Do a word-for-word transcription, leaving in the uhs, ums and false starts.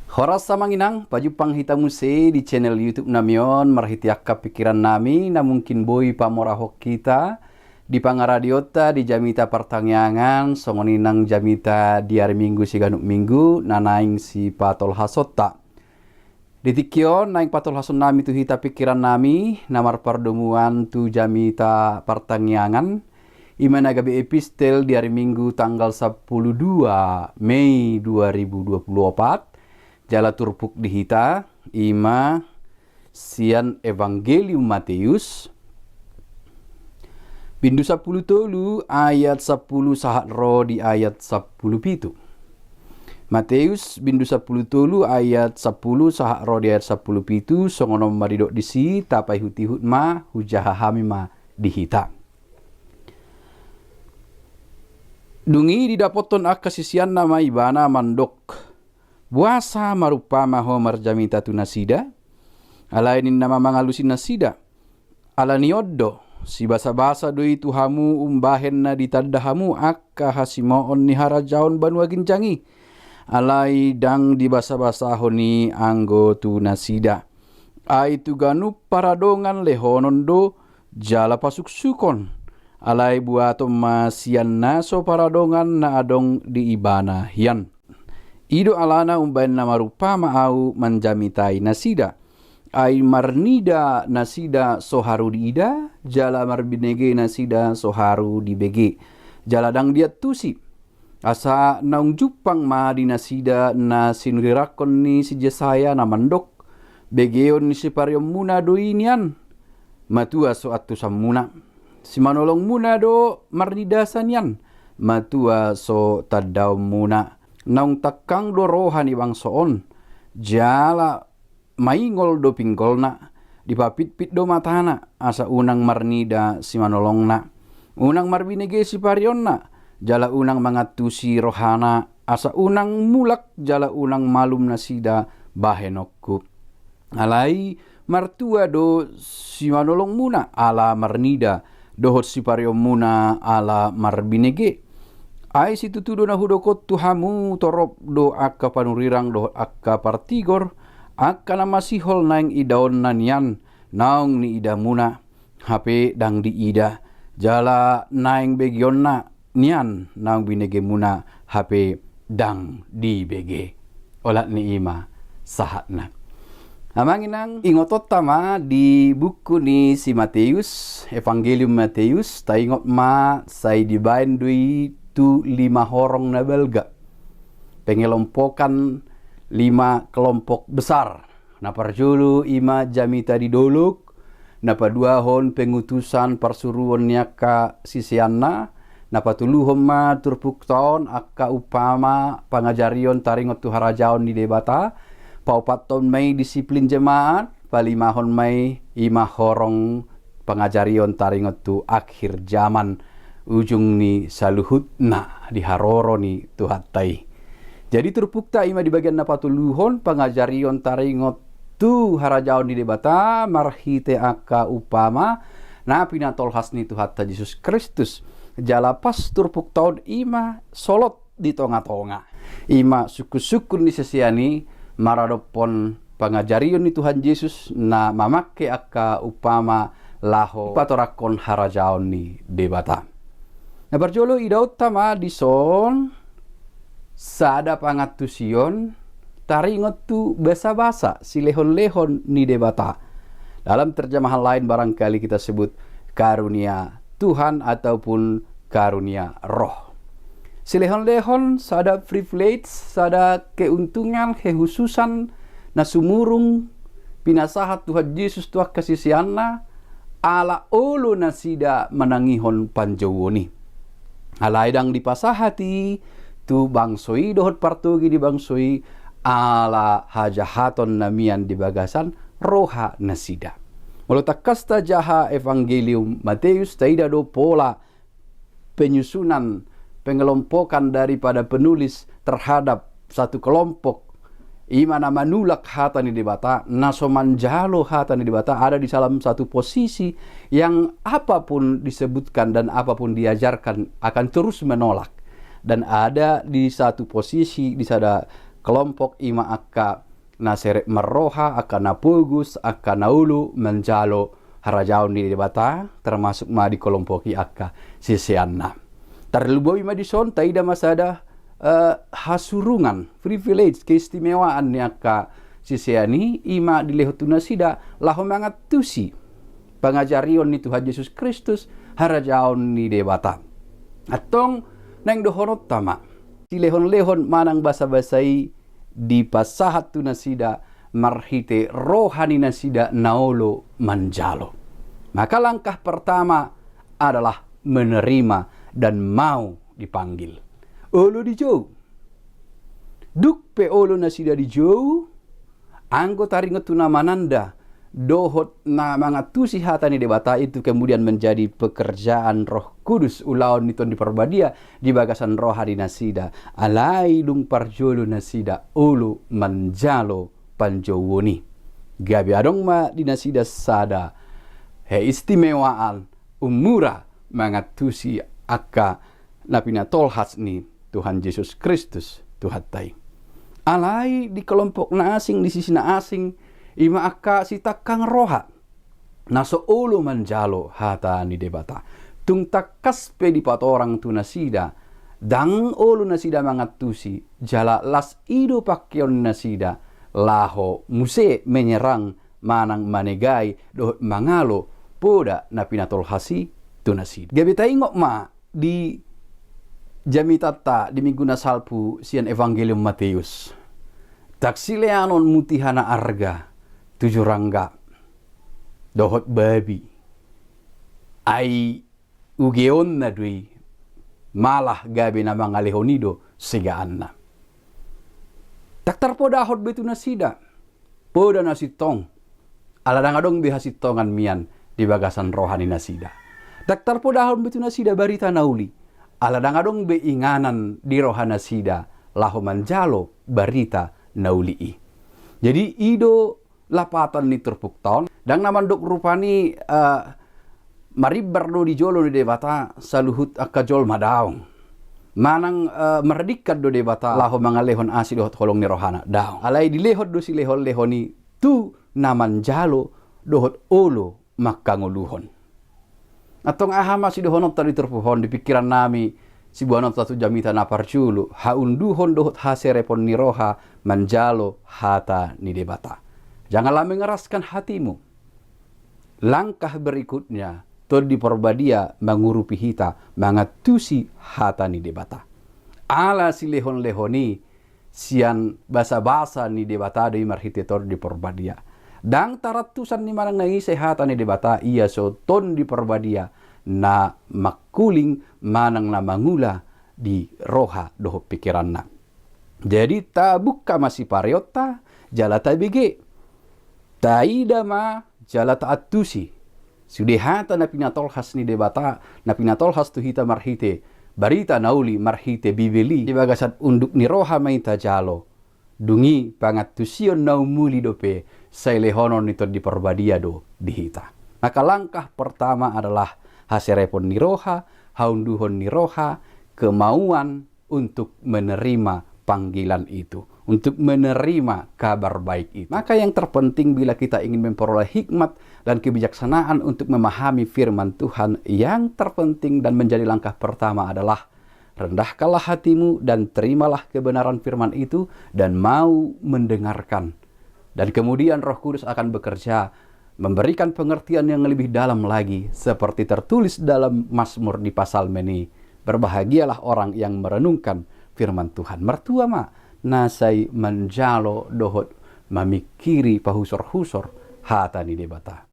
Horas amang inang, pajumpang hita muse di channel YouTube nami on, marhite angka pikiran nami na mungkin boi pamorahon hita di pangaradionta di jamita partangiangan, songon i nang jamita di ari Minggu siganup minggu na naeng sipatolhasonta. Di tingki on naeng patolhason nami tu hita pikiran nami na marpardomuan tu jamita partangiangan, i ma na gabe epistel di ari Minggu tanggal sampulu dua Mei dua ribu dua puluh opat, jala turpuk di hita, i ma sian Evangelium Mateus, bindu sampulu tolu ayat sampulu sahat ro di ayat sampulu pitu. Mateus bindu sampulu tolu ayat sampulu sahat ro di ayat sampulu pitu, songon on ma didok disi, tapaihutihut ma, hujaha hami ma di hita. Dung i didapothon angka siseanna ma ibana mandok, boasa marumpama ho marjamita tu nasida? Alai ninna ma mangalusi nasida, ala ni on do, sibasabasa do i tu hamu umbahen na ditanda hamu angka hasimoon ni harajaon banua ginjang i. Alai ndang dibasabasahon i anggo tu nasida. Ai tu ganup paradongan lehonon do jala pasuksukon. Alai buaton ma sian na so paradongan na adong di ibana hian. I do alana umbahen na marumpama ahu manjamitai nasida. Ai marnida nasida so haru diida, jala marbinege nasida so haru dibege, jala ndang diantusi. Asa naung jumpang ma di nasida na sinurirangkon ni si Jesaya na mandok, begeon ni sipareonmuna do i nian, matua so antusanmuna. Simanolongmuna do marnidasa nian, matua so tandaonmuna. Naung tangkang do roha ni bangso on, jala maingol do pinggolna, dipapitpit do matana, asa unang marnida simanolongna. Unang marbinege sipareonna, jala unang mangantusi rohana, asa unang mulak jala unang malum nasida bahenonku. Alai martua do simanolongmuna ala marnida, dohot sipareonmuna ala marbinege. Ai situtu do na hudok on tu hamu, torop do angka panurirang dohot angka partigor, angka na masihol naeng idaonna nian naung niidamuna, hape ndang diida, jala naeng begeonna nian naung binegemuna, hape ndang dibege. Olat ni i ma sahatna. Amang inang, ingotonta ma di buku ni si Mateus, Evangelium Mateus, taingot ma sai dibaen do i tu lima horong na balga. Pengelompokan lima kelompok besar. Na parjolo i ma jamita di dolok, na paduahon pengutusan parsuruon ni angka siseanna, na patoluhon ma turpukta on angka umpama pangajarion taringot tu harajaon ni Debata, paopathon ma i disiplin jemaat, palimahon ma i i ma horong pangajarion taringot tu akhir zaman, ujung ni saluhutna di haroro ni Tuhanta i. Jadi turpukta i ma di bagian na patoluhon pangajarion taringot tu harajaon ni Debata marhite angka umpama na pinatolhas ni Tuhanta Jesus Kristus. Jala pas turpukta on i ma solot di tongatonga. I ma sungkunsungkun ni sisean i maradophon pangajarion ni Tuhan Jesus na mamangke angka umpama laho patorangkon harajaon ni Debata. Na parjolo idaonta ma dison sada pangantusion taringot tu basabasa silehonlehon ni Debata. Dalam terjemahan lain barangkali kita sebut karunia Tuhan ataupun karunia roh. Silehonlehon sada privilege, sada keuntungan, kehususan na sumurung pinasahat Tuhan Jesus tu angka siseanna, ala olo nasida manangihon panjouon i. Alai ndang dipasahat i tu bangso i dohot partogi ni bangso i ala hajahaton na mian di bagasan roha nasida. Molo tangkas tajaha Evangelium Mateus, taida do pola penyusunan, pengelompokan daripada penulis terhadap satu kelompok, i ma na manulak hata ni Debata, na so manjalo hata ni Debata, ada di dalam satu posisi yang apapun disebutkan dan apapun diajarkan akan terus menolak. Dan ada di satu posisi, di sada Kelompok i ma angka na serep marroha, angka na pogos, angka na olo manjalo harajaon ni Debata, termasuk ma dikelompok i angka siseanna. Tarlumobi ma dison, taida ma sada, eh, hasurungan, privilege, keistimewaan ni angka sisean i, i ma dilehon tu nasida laho mangantusi pangajarion ni Tuhan Jesus Kristus, harajaon ni Debata. Antong naeng dohononta ma, silehonlehon manang basabasa i dipasahat tu nasida marhite roha ni nasida na olo manjalo. Maka langkah pertama adalah menerima dan mau dipanggil. Olo dijou. Dung pe olo nasida dijou, anggo taringot tu na mananda dohot na mangantusi hata ni Debata, itu kemudian menjadi pekerjaan Roh Kudus, ulaon ni Tondi Parbadia di bagasan roha ni nasida. Alai dung parjolo nasida olo manjalo panjouon i, gabe adong ma di nasida sada keistimewaan ummura mangantusi angka na pinatolhas ni Tuhan Jesus Kristus, Tuhanta i. Alai di kelompok na asing, di sisi na asing, i ma angka sitangkang roha na so olo manjalo hata ni Debata. Tung tangkas pe dipatorang tu nasida, ndang olo nasida mangantusi, jala las i do pangkeon nasida laho muse menyerang manang manegai dohot mangalo poda na pinatolhas i tu nasida. Gabe taingot ma di jamitanta di Minggu na salpu sian Evangelium Mateus. Ndang sileanon mutiha na arga tu jurang gap dohot babi. Ai ugeonna do i, malah gabe na mangalehon i do segaanna. Ndang tarpodahon be tu nasida poda na sintong, ala ndang adong be hasintongan mian di bagasan roha ni nasida. Ndang tarpodahon be tu nasida barita na uli, ala ndang adong be inganan di roha nasida laho manjalo barita na uli i. Jadi i do lapatan ni turpukta on. Ndang na mandok rupani, eh, marimbar do di jolo ni Debata saluhut angka jolma, daong. Manang, eh, mardingkan do Debata laho mangalehon asi dohot holong ni rohana, daong. Alai dilehon do silehonlehon i tu na manjalo dohot olo mangkangoluhon. Antong aha ma sidohononta di turpuk on, di pingkirannami, siboanonta tu jamita na parjolo, haunduhon dohot haserepon ni roha manjalo hata ni Debata. Janganlah mengeraskan hatimu. Langkah berikutnya, Tondi Parbadia mangurupi hita mangantusi hata ni Debata. Ala silehonlehon i sian basabasa ni Debata do i marhite Tondi Parbadia. Ndang tarantusan ni manang na ise hata ni Debata ia so Tondi Parbadia na mangkuling manang na mangula di roha dohot pingkiranna. Jadi tabungka ma sipareonta jala tabege, taida ma jala taantusi sude hata na pinatolhas ni Debata, na pinatolhas tu hita marhite barita na uli, marhite Bibel i. Di bagasan unduk ni roha ma i tajalo. Dung i pangantusion na umuli dope sai lehonon ni Tondi Parbadia do di hita. Maka langkah pertama adalah haserepon ni roha, haunduhon ni roha, kemauan untuk menerima panggilan itu, untuk menerima kabar baik itu. Maka yang terpenting bila kita ingin memperoleh hikmat dan kebijaksanaan untuk memahami firman Tuhan, yang terpenting dan menjadi langkah pertama adalah rendahkanlah hatimu dan terimalah kebenaran firman itu dan mau mendengarkan. Dan kemudian Roh Kudus akan bekerja, memberikan pengertian yang lebih dalam lagi, seperti tertulis dalam Mazmur di Psalmen i, "Berbahagialah orang yang merenungkan firman Tuhan." Martua ma na sai manjalo dohot mamingkiri pahusorhusor hata ni Debata.